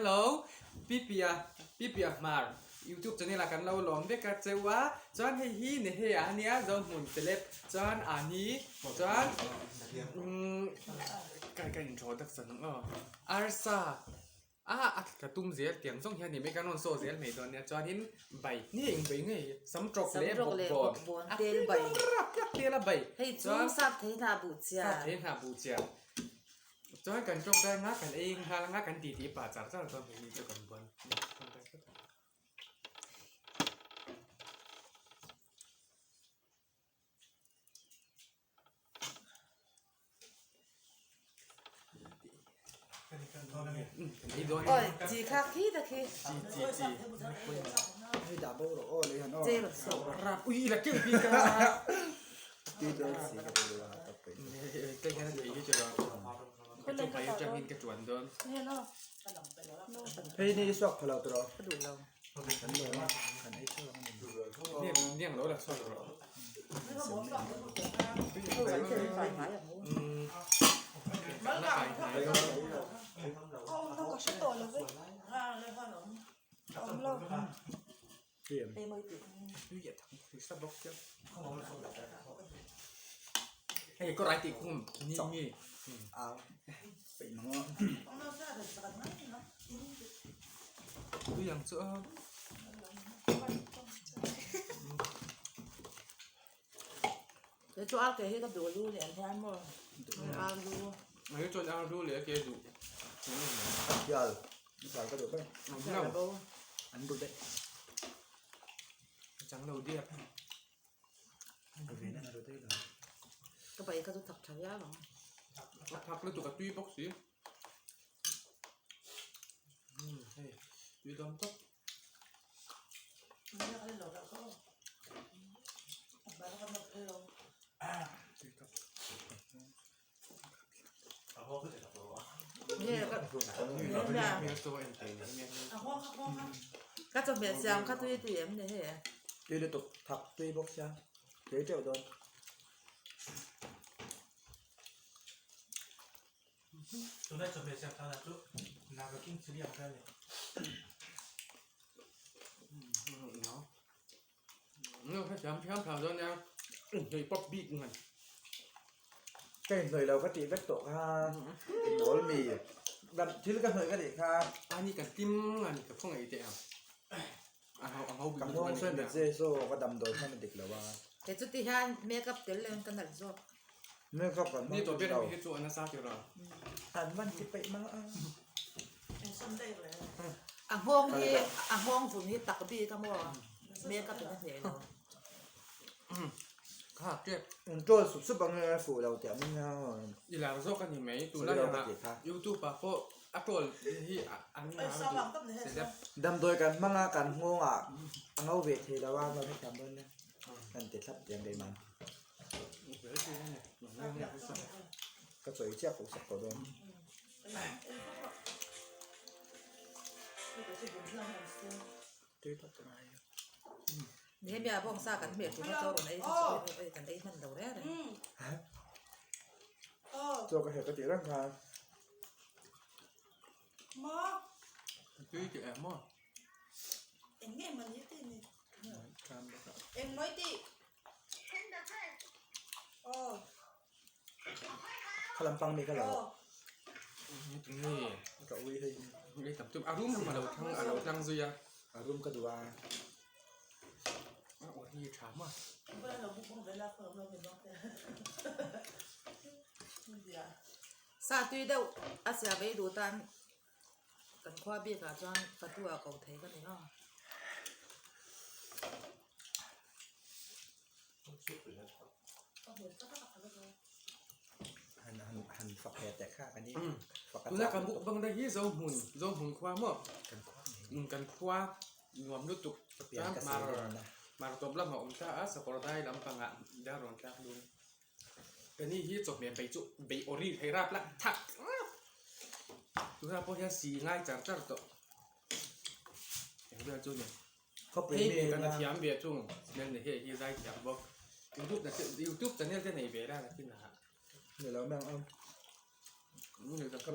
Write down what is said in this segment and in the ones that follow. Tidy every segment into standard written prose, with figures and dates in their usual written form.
Hello Pipia Pipia Hmar YouTube channel ah kan lo lawm vek a cheu a chuan hei hi Nehe ah ania Zohmun celeb chuan Ani chuan umm ka ka intro tak san ang aw Arsa a a ka tum zel tiang zawng hian ni mai kan rawn saw zel mai dawn nia chuanin bai nge eng bai nge samtawk leh bawkbawn a tel bai rap rap tel a bai chuan sap thei hna buh chiah sap thei hna buh chiah chuan kan tawngtai anga kan ei nghal anga kan titi pah char char chuan hei ni chu kan buan tawngtai phawt ang. Oi chi kha khi ta khi Chi chi chi Hei dah bo rawh aw lei han aw. Che rawh so. Rap ui la keuh bi ka. Ti dawn si ka ti lo a tawp pe. Cái hian a thei hi chu ka chu pai atangin ka tuan dawn. Hei ni i suak phalo tawh rawh. Ka duh lo. Kan lawm a kan ei theuh ang a ni. Niang lo la chhuak rawh. Hei ka rai tih khum ni nge. Tui ang chu a. Kei chu ar ke hi ka duh lu leh ang hian maw ar lu. Hei chuan ar lu leh a ke duh. Hial hial ka duh ber. An duh daih. Chang lo diak. Ve na duh daih lo. Ka pai kha chu thak tha viau ang. A thak lutuk a tui bawk si. Hei tui dawn tawp. Ka chawhmeh siam kha tui tui em ni hei. Tui lutuk thak tui bawk sia tui teuh dawn. Ka inhnawih lo ka tih vek tawh kha bawl mi thil ka hnawih ka tih kha. Ka nghawng sawn bet zeh zawk ka damdawi hman a dik lo a. Kei chu ti hian makeup tel leh ka nalh zawk. Makeup kan hmang tel lo. An man ti peih mang ang. A nghawng hi a nghawng vun hi tak bik a maw makeup in a hneh lo. Control sup sup ang e fuh lo tih ang a. I lar zawk a ni mai tunlai ah youtube ah pawh a troll hi an lar duh celeb. Damdawi kan hmang a kan nghawng ah a ngo ve thei lo a kan hrethiam dawn nia kan ti thlap tiang keimah. Ka chawi chiah koh sak tawh dawn. Tui tak tak ai. Nehemia bawng sa kan hmeh tum a chaw rawn ei chu ei kan ei hman lo reng reng. Chaw ka hek ka tih reng khan. Tui tih em maw? Kha lampang mi kha lo. Nge. Ka ui hei. Nge tam tum a rum rum a lo thlang a lo tlang zui a. A rum ka duh a. A aw hi tha maw. Sa tui deuh a sia vei duh tan kan khua bik ah chuan fatu ah ko thei ka ni maw. Han han han fak ve teh kha kan i fak a Tuna chak kan lutuk. mukbang daih hi Zohmun Zohmun khua maw Kan khua ngei. Um kan khua nuam lutuk Ka pian chuan ka mar sel dawn a. mar tawp lamah awm ta a sakawr dai lampangah dar rawn tlak dun. Ka ni hi chawhmeh bei chu bei awri thei rap la thak rap. Tunah pawh hian si ngai char char tawh. Eng vel chu ni. Khawpui Hei mi ve kan a nia. thiam ve thung nel ni hei hi zai thiam bawk youtube na youtube channel te nei ve la nakin ah. Ni lo mai ang aw.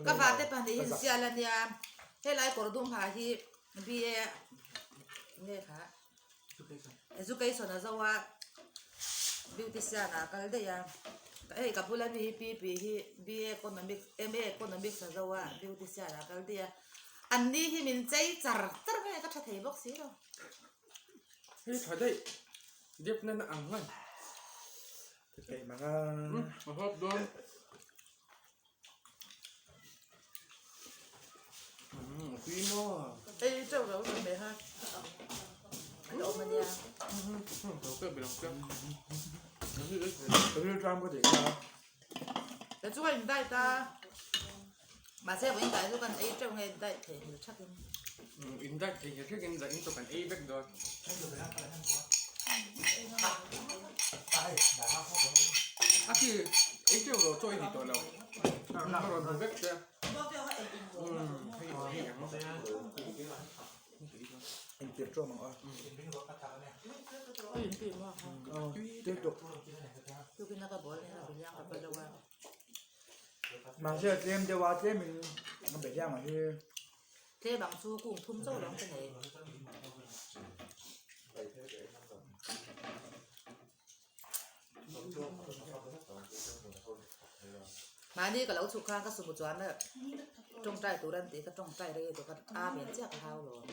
Ka vate pahnih hi sial ania. Helai kawr dum ha hi BA nge kha Education a zo a beautician ah a kal daih a hei ka bula mi hi pi pi hi BA Economics MA Economics a zo a beautician ah a kal daih a an ni hi min chei char char mai a ka tha thei bawk si lo. Hei tha daih dep nana ang ngan. Peih mang a. A hawp dawn. Tui maw. Ei teuh lo ta mai ha. A la awm ania. Lo keuh be lo keuh. Ka rilṭam ka tih kha. Ka chu a in diet a. Mahse vawiin in diet chu kan ei teuh nge diet thei hmel thakin. In diet thei hmel thakin zan in chu kan ei vek dawn. A khi ei teuh lo chaw i ni tawh lo. A rawn hmu vek che. Hei hei ang. Engtir tawm ang a. Tui tuk. Mahse tlem deuh a tlem in a be hiang a hi. Tlem ang chu kung thum chauh lo ang ka nei. Mahni ka lo chhuk khan ka sumu chuan a tawngtai tur an tih ka tawngtai rei dawk a amen chiah ka hau lo ang.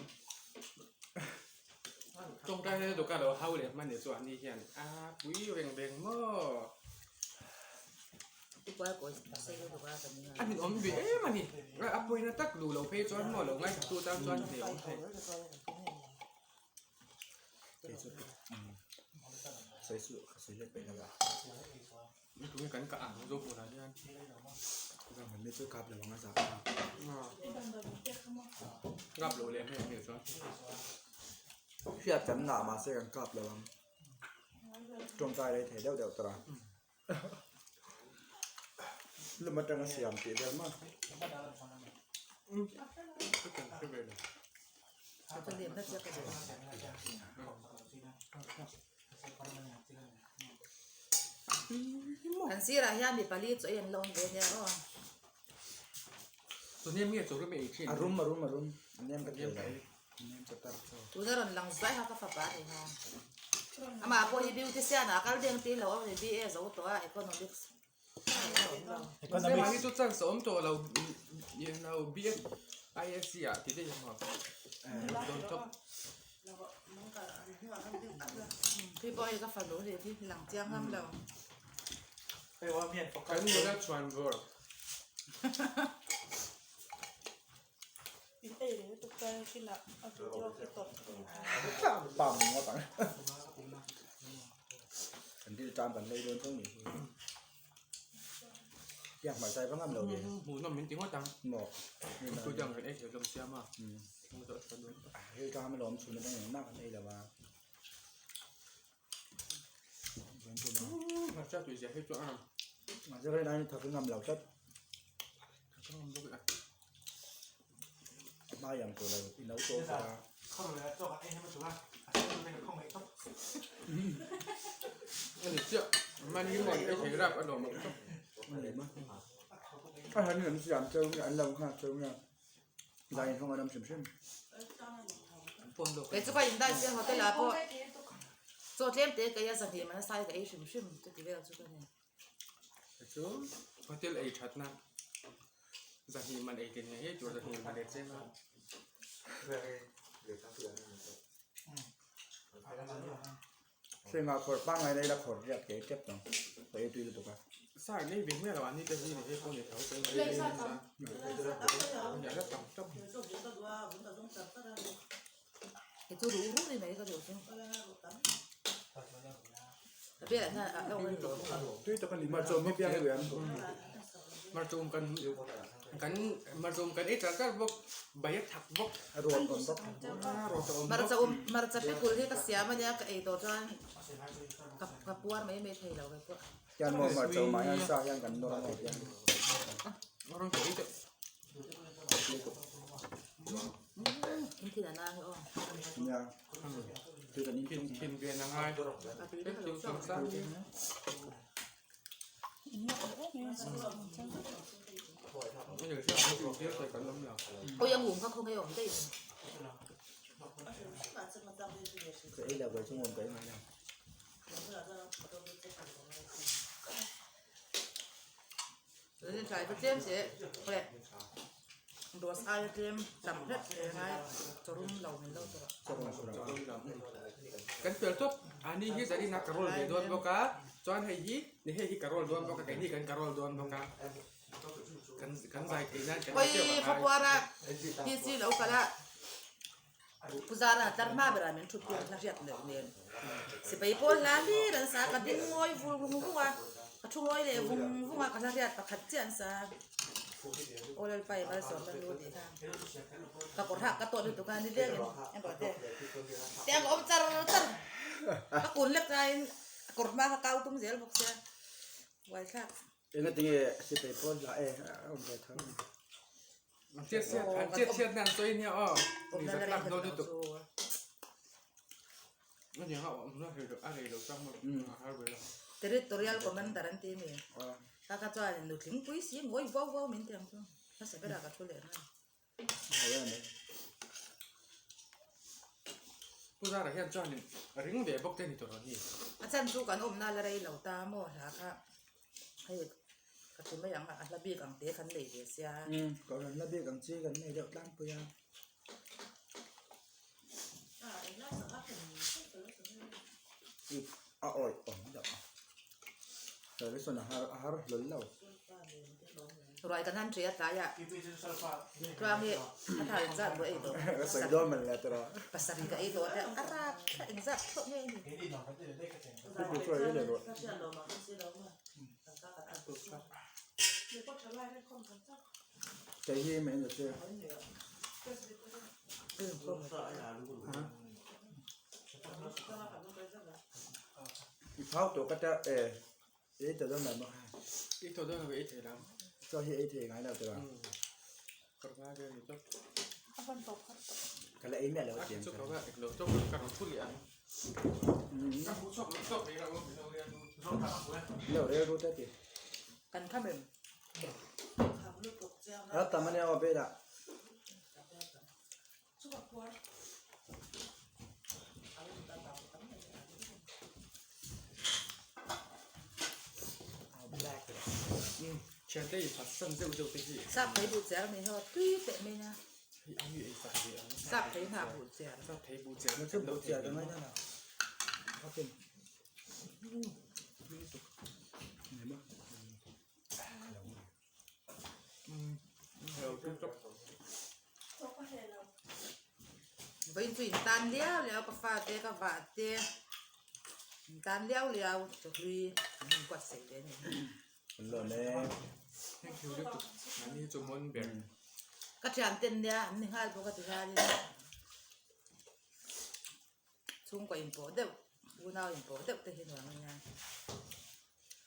Tawngtai rei dawk a lo hau leh hman ni chu ani hian a pui reng reng maw. A min awm ve em a ni. A pawina tak duh lo phei chuan maw lo ngaithla tan chuan hle awm thei. Tunge kan kah ang zo hmunah hian. Kap lo leh hmel hmel chuan. Hriat kan ngah mahse kan kap lo ang. Tawngtai rei thei deuh deuh tawh a. Lum atanga siam tih vel maw. Kan sirah hian mi pali chu ei an lo awm ve nia aw. A rum a rum a rum a nem ka thei lo a nem cha tar chaw. Tuna rawn lang zai kha ka fapa a ni ha. Amah pawh hi beautician ah kal deng tih lo a ni BA zo tawh a economics. Economics. Hi chu chance a awm tawh lo lo BA ISC ah ti daih ang aw. Dawn tawp. Khi pawh hi ka fanu ni khi lang chiang ngam lo. Kan nula chuan bawr. Pam ngawt ang. Kan dil tan kan lei dawn tho ni. Tiang hmai sai vangam lo ve. Hmuhnawm min ti ngawt ang. Maw. Tu dang kan ei thei hlawm siam a. Hei tam alawm chhun atang engmah kan ei lo a. Hmarcha tui zia hei chu a. Mahse ka rin thak ngam lo tlat. Thak ngam bawk a. Hmai ang tur lo i lo tawh bawk a. Ani chiah mani maw ei thei rap a lawm ang tawp. Ani ma. A han an siam cheu nge an lo nghak cheu nge. Zai in hawng an awm hrim hrim. Kei chu ka in dai sia hotel ah pawh chaw tlem te ka ei a zahnih man a sai ka ei hrim hrim chuti vel chu ka ni. Chu hotel ei that na zahnih man ei tin hei tur zahnih man ei cheng a. Hringa khawrh pangngai nei la khawrh riat kei tep tawng ka ei tui lutuk a. Sa nei ve hmel lo ani te hi ni hei pawh ni tho te mai ni sa. Ya la tam tam. Kei chu ruh ruh ni mai ka duh chu. Ka bial ah hian a lo en tawh. Tui tak a ni marchawm hi piang lui an. Marchawm kan kan marchawm kan ei char char bawk bai a thak bawk. A ruat awm bawk. A ruat awm bawk. Marcha um marcha pikul hi ka siam a nia ka ei tawh chuan ka ka puar mai mai thei lo kei pawh. Hian maw marchawm ah hian sa hian kan nawr a maw hian. Rawng ka ei teuh. In thin a na hi aw. Nia. Tui kan in Thin thin ve na ngai. Thil thil sang. Oi a ngum kha khaw nge awm daih ang. Ka ei lo kei chu ngum ka ei ngai lo. Chuan thlai chu tlem che le dawh aia tlem tam hret hle ngai chawrum lo min lo tur a. Kan fel tawp ani hi zarina ka roll ve dawn bawk a chuan hei hi ni hei hi ka roll dawn bawk a keini kan ka roll dawn bawk a kan kan zai theih nan kan Oi khawpuara PC lo kal a. Pu Zara tlar hma berah min thut tir hla hriat neuh nen sipai pawl hla hlir an sa a, ka ding ngawi vul vung vung a, ka thu ngawi leh vung vung a, ka hla hriat pakhat chiah an sa a, Aw Lalpa i malsawmna lu tih kha ka kawr hak ka tawt lutuk a ni lengin em pawh te tiang ka awm char char ka kun lek laiin a kawr hma kha kau tum zel bawk sia buaithlak. Engatinge sipai pawl hla e a awm ve tho. An chet chhiat an chet chhiat na an sawi nia aw ni zat lak dawn lutuk ani ang a awm na rei lo a rei lo chang a har ve lo. Territorial Commander an ti mi kha kha chuan nutling pui si ngawi vau vau min ti ang chu hmasa berah ka thu leh nghal. Pu Zara hian chuanin ring ve bawk te ni tur a ni. A chan chu kan awmna la rei lo ta maw hla kha hei ka ti mai ang a hla bik ang te kan nei ve sia. Umm kohhran hla bik ang chi kan nei deuh tlangpui a. A awih awm deuh a. Service a har a har hlawl lo. Ruai kan han ṭhi a tlaiah tluang hi a thar engzat pawh ei tawh Ka sawi dawn man le tawh. Pasarih ka ei tawh te a rak thla engzat thlawh nge ni. Pu chu ei leh rawh. Kei hi mai na che. I phau tawh ka ta e. Ei tawh dawn lo maw kha? Ei tawh dawn lo ei thei lo. Chaw hi ei thei ngai lo tawh a. Ka ngai ve ni tawp. A van tawp khat tawp. Ka la ei miah lo a tiang Chu ka va ek lo tawp ka rawn thu leh ang. Ka hmu chhuak lo tawp mai lo min lo rel ru. Lo rel ru ta ti. Kan kham em? A tam ania aw bed ah. Thiante i phatsan deuh deuh te hi. Sap thei buh cher mai ho tui teh mai na. Hei a mi ei sak ve ang. Sap thei hna buh cher. Sap thei buh cher. Na chu buh cher ka ngai na la. Okay. Nei ma. Vawiin chu in tan liau liau ka fate ka vah te in tan liau liau chawhlui an rawn kuat sei ve a ni. Ka thian ten nia an ni nghal bawk a ti hianin chhungkaw inpawh deuh unau inpawh deuh te hi nuam a nia.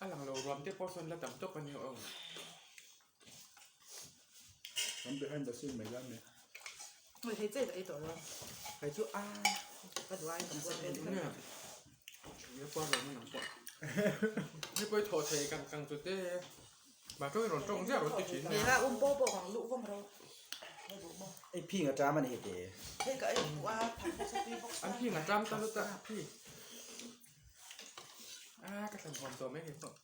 A lang lo ruam te pawh sawn la tam tawp a nia aw. Kan behind the scene mai la ni. Ui hei che ka ei tawh lo. Hei chu a. Ka duh ai kan buat vel Nia. Nia pawh lo man ang pawh. Ni pawh i thaw thei kang kang chu te. Mah tawng i rawn tawng ziah rawn ti thin. Nia um pawh pawh kang luh vawng ro. Ei phing a ṭam a ni hei te. Hei ka ei duh a thak nasa tui bawk An phing a ṭam ta lut a phi. A ka thlan huam tawh mai hei pawh.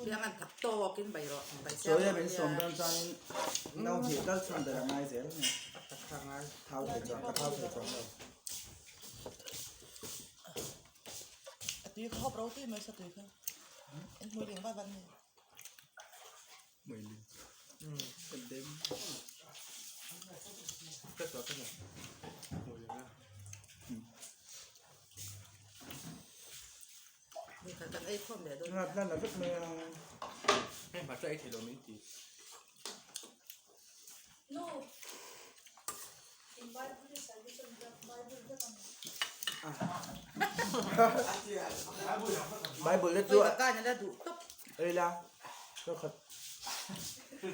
Biang an thak tawkin bai rawh bai Chawi a min sawm dawn chuanin no hnih tal chhun ber a ngai zel a ni. Thau thei chuang ka thau thei chuang lo. A tui kha hawp ro tui mai sa tui kha. En hmui ling vat vat ni. Hmui ling. Ka dem. Ka tuah ka ni. Hmui ling a. Kan ei khawm leh dawn. Ngat lan la vek mai a. Hei hmarcha ei thei lo min ti. No. In Bible hi service a ni a, Bible vek a ni. Bible te chu Oi ka kan la duh tawp. Ei la. Ka khat. Hei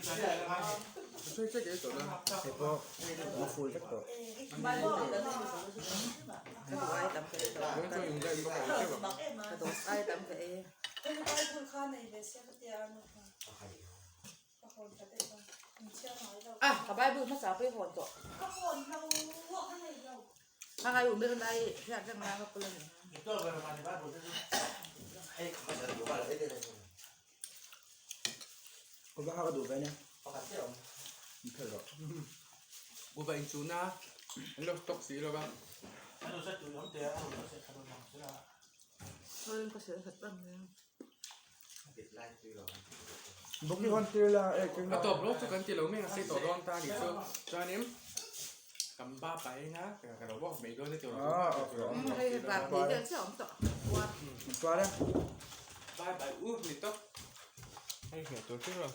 pawh a full vek tawh. Ka duh ai tam ka ei tawh. Ka dawt ai tam ka ei. Ah, ka Bible hmasa pawh i hawn tawh. Ka ngai um ber lai hriat reng na ka pul a ni. Kuva kha ka duh ve nia. In phel rawh. Kuva inchuna an lo stock si lo va. Sorry ka sel khat tam nia. Buk hi hawn tir la e A tawp lo chu kan ti lo mai a sei tawh dawn ta ni chu. Chuanin kan ba pa eng a ka lo bawk mai dawn e tih rawh. Hei hei bak ni vel chiah awm tawh. Tuar e. Bye bye u ni tawp. Hei hmuh tur tir rawh.